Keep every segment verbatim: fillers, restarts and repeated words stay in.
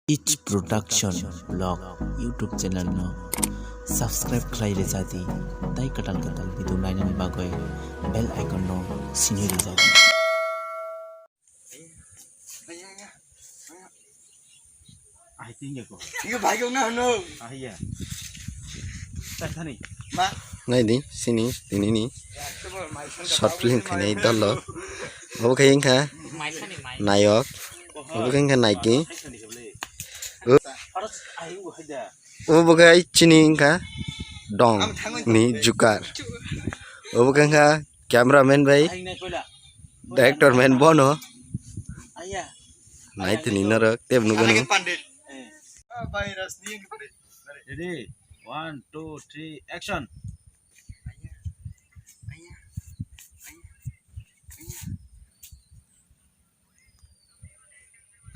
It Production Vlog YouTube channel no subscribe khlai rwjadi, tai kwtal kwtal video nainani bagwi bell icon no sinui rwjadi. Ahai tingya ko. Iyo bhai ko na no. Ahai ya. Tathani. Ma. Naidi sini tinini short film khainai dolo. Obo khai wngkha nayok. Obo khai wngkha naiki. Obo khai chini wngkha dong ni jukar. Obo khai wngkha cameraman bai. Director man bono. Nai tini norok tep nugani. Ready? One, two, three, action.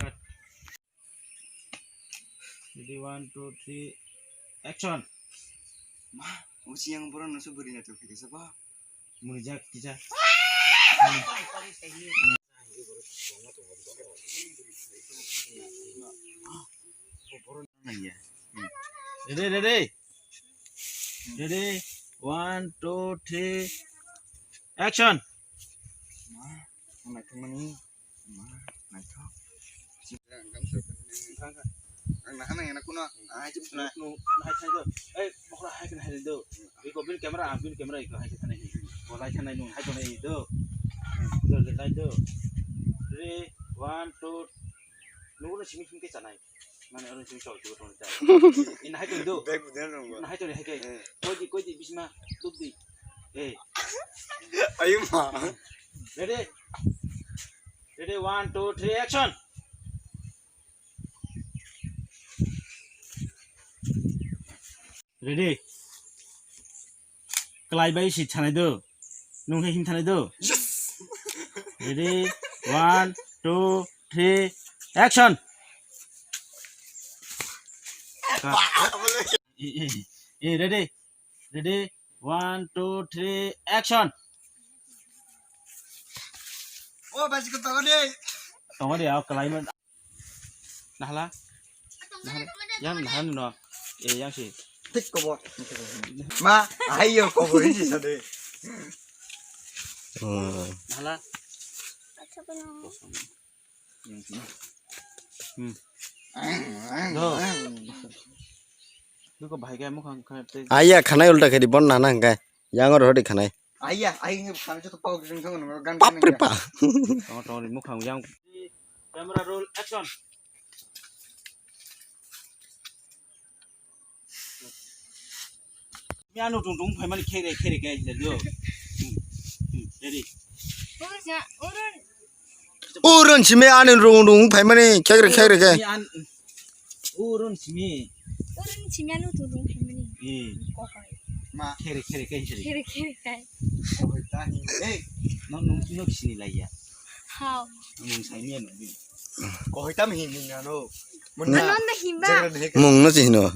Cut. Ready, one, two, three, action. Ma, usi yang boron nasu buri na tu kita sapa? Muni jak kisa. Ready, ready. Ready, one, two, three, action. Ma, ang naithok mani. Ma, naithok. Ang naha nang ena kuno, ang hai chip suna. Hai thai do. Eh, bokra hai kan hai do. Iko bin camera, ang bin camera iko hai thai. Bo lai thai nung hai thai do. Do, do, lai do. Three, one, two. Nugo na simi simi ke chanai. Mane oro simi chol chugo tong ta. In hai tong do. Bag budan rong. In hai tong hai ke. Koi di, koi di, bisma, tup di. Eh. Ayo ma. Ready? Ready, one, two, three, action. Ready? Klai bai si thanai do. Nung he hin thanai do. Ready? One, two, three, action. Eh, eh, eh, ready? Ready? One, two, three, action. O basi ko tongani. Tongani, ah, klai man. Nahala? Nahala? Yang nahan no. Eh, yang si. Tik ko bo. Ma, ayo ko bo ini sade. Hmm. Nahala? Hmm. Do. Duko bhai kaya mukhang kaya te. Aya khanai ulta khe di bon nana hwnkhe. Yang oro hodi khanai. Aya, ai ngi khanai joto pau jeng thang no gan. Bap re pa. Tong tong ri mukhang yang. Camera roll action. Miano tung tung phaimani khere khere khe do. Hmm, hmm, ready. Urun simi ani rung rung phaimani khegre khegre khe. Urun simi. Urun simi anu tu rung phaimani. Eh. Kohai. Ma. Khere khere khe siri. Khere khere khe. Kohai ta hi. Eh. No no no sini laiya. Hao. Mung sai miya no. Kohai tam hi ni nano. Munna. Mung no chino.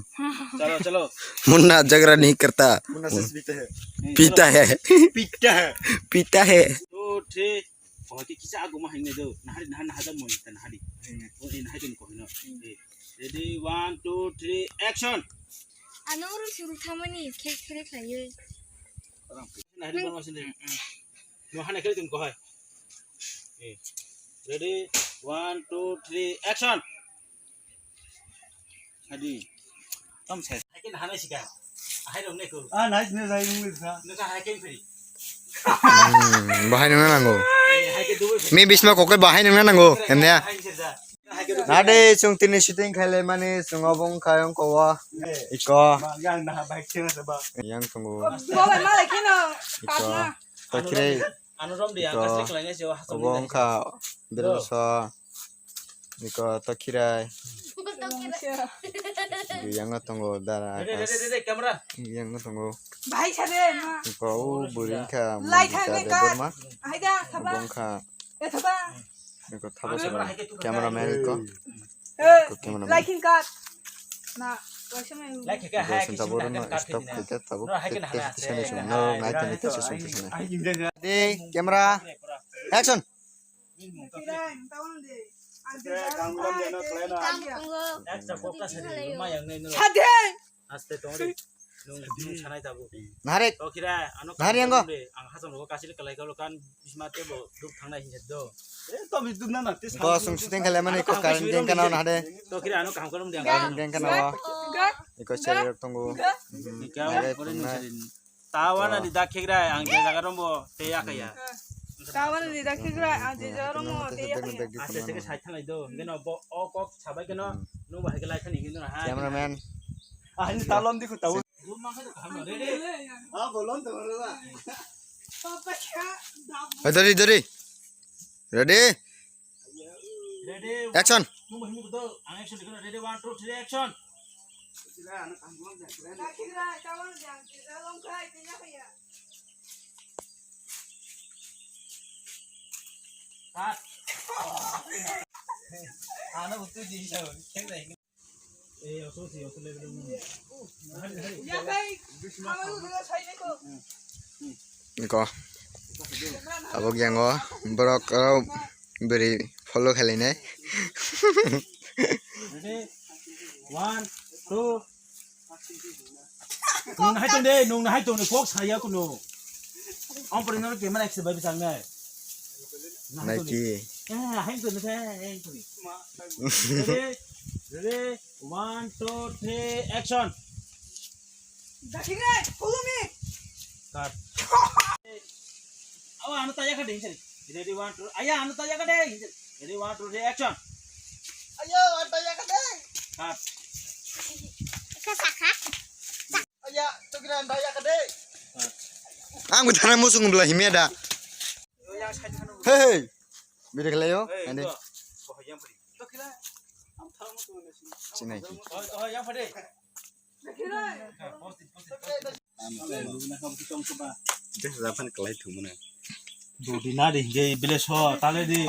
Chalo chalo. Munna jagra nahi karta. Munna se pita hai. Pita hai. Pita hai. Pita hai. Two, three. Kohai kisa aguma hai ne do. Nahari nahari nahada mo ta nahari. Oi nahari mo kohai no. Ready, one, two, three, action. Ano uru suru thamani khek khek khlaiwi. Nahari mo sin de. No hana kheli tum kohai. Ready, one, two, three, action. Hadi. Tom se. Hai ken hana sika. Hai rong ne ko. Ah, nice ne, nice ne, nice ne. Naka hai ken free. Hmm, bahai nungna nango. Hai ken dubai free. Mi bisma kokoi bahai nungna nango. Hemne. Hai ken free. Nade, chwng tini shooting khaile mani, chwng obo wngkha, wngkha o. Iko. Yang nah, bike sing sa ba. Yang tunggu. Bo bai malai kino. Iko. Tokhirai. Ano rom dia, iko. Kasih kelainya sih, wah, obo wngkha, Birsa. Iko, Tokhirai. Yang tongo, Dara. Dede, dede, dede, camera. Yang tongo. Bahai sade, ma. Iko, u buri wngkha, Lai Monika thang Debbarma. Hai da, obo khaba. Wngkha. Eh, thaba. Iko thabo sabo cameraman iko. Eh, iko cameraman. Like and cut. Na, waisa mai. Like ka, iko hai, sinta boro no stop khaika thabo. Tete sene sum no nai tene tete sum tete sene. De camera. Action. Tirai, tawon de. Eksa kokta sari, maya ngai nung. Sade. Aste tong ri. Nung, nung sanai tabu. Narik. To kira, ano Narik, anggo. Ang hasam rogo kasile kalai kalo kan bisma tebo duk thangnai hinjat do. Eh, to mi duk na na, te Go sung shooting khaile mani ko current geng kana na hade. To kira, ano kaham karom dia. Current geng kana wa. Ga. Iko chari tongo. Ga. Mhm. Ika, Narik ore nung tunai. Sari. Tawana di dak khegrai, ang je jaga rombo te yakaya. Tawana di dak khegrai, ang je jaga rombo te yakaya. Ase seke sai thanglai do. Geno bo o kok sabai geno nung bahai gelai thani geno ha. Cameraman. Ah, ini talon di ku tahu. Ah, bolon tuh, bro. Hey, dari, dari. Ready? Ready? Action. Nung bahai nung do. Ang action dikena. Ready, one, two, three, action. Cut. Ano butuh di show. Cek dai. Eh, oso si, oso level mo. Hari, hari. Niko. Abo gyango borok, oh, beri follow khaline. Ready? One, two. Nung nahai tong de, nung nahai tong de, kok saya kuno. Ang pori nang camera action bai bisang nai. Nike. Eh, hai tong de, hai tong de. Ready? Ready? One, two, three, action. Dakhirai, follow me. Cut. Awa, ano taya ka ding sari. Ready, one, two. Aya, ano taya ka ding sari. Ready, one, two, three, action. Ayo, ano taya ka ding. Cut. Aya, tukira ano taya ka ding. Cut. Ang buthana musung bela himya da. Hey, hey. Biri khlayo, hey, ande. Sinai. Deh, rapan kelai thumuna. Dodi na de, je bile so, tale de.